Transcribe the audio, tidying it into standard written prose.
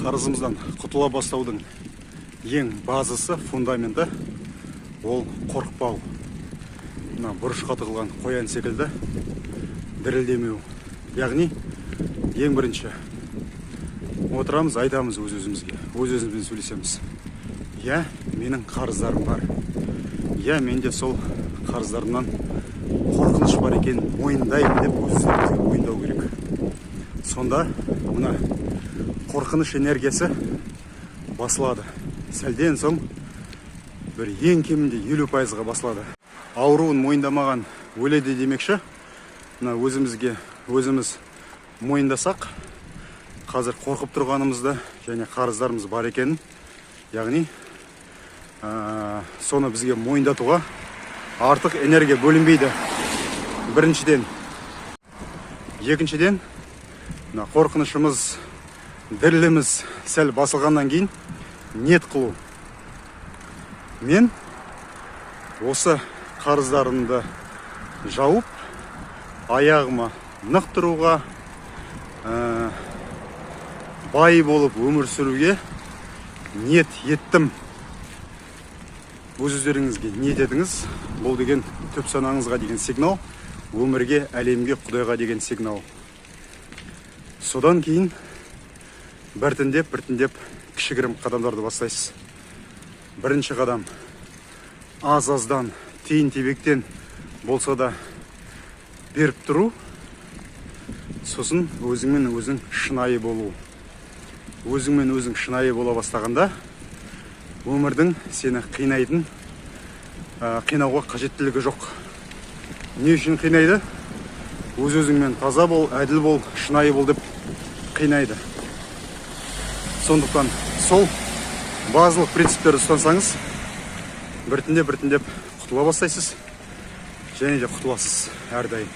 Қарызымыздан құтыла бастаудың ең базасы, фундаменті — ол қорықпау. Мына бұрышқа тығылған қоян секілді дірілдемеу. Яғни ең бірінші отырамыз, айтамыз өз өзімізге, өз өзімізбен сөйлесеміз: иә, менің қарыздарым бар, иә, менде сол қарыздарымнан қорқыныш бар екенін мойындаймын деп өз өзімізге мойындау керек. Сонда мына қорқыныш энергиясы басылады. Сәлден соң бір ең кемінде 50%-ға басылады. Ауруын мойындамаған өледі демекші, мына өзімізге өзіміз мойындасақ, қазір қорқып тұрғанымызды және қарыздарымыз бар екенін, яғни соны бізге мойындатуға артық энергия бөлінбейді, біріншіден. Екіншіден, мына қорқынышымыз, діріліміз сәл басылғаннан кейін ниет қылу: мен осы қарыздарымды жауып, аяғыма нық тұруға, бай болып өмір сүруге ниет еттім. Өз өздеріңізге ниет етіңіз. Бұл деген түп санаңызға деген сигнал, өмірге, әлемге, құдайға деген сигнал. Содан кейін біртіндеп, біртіндеп кішігірім қадамдарды бастайсыз. Бірінші қадам — аз аздан, тиын тебектен болса да беріп тұру. Сосын өзіңмен өзің шынайы болу. Өзіңмен өзің шынайы бола бастағанда, өмірдің сені қинайтын, қинауға қажеттілігі жоқ. Не үшін қинайды? Өз өзіңмен таза бол, әділ бол, шынайы бол деп қинайды. Сондықтан сол базалық принциптерді ұстансаңыз, біртіндеп, біртіндеп құтыла бастайсыз және де құтыласыз әрдайым.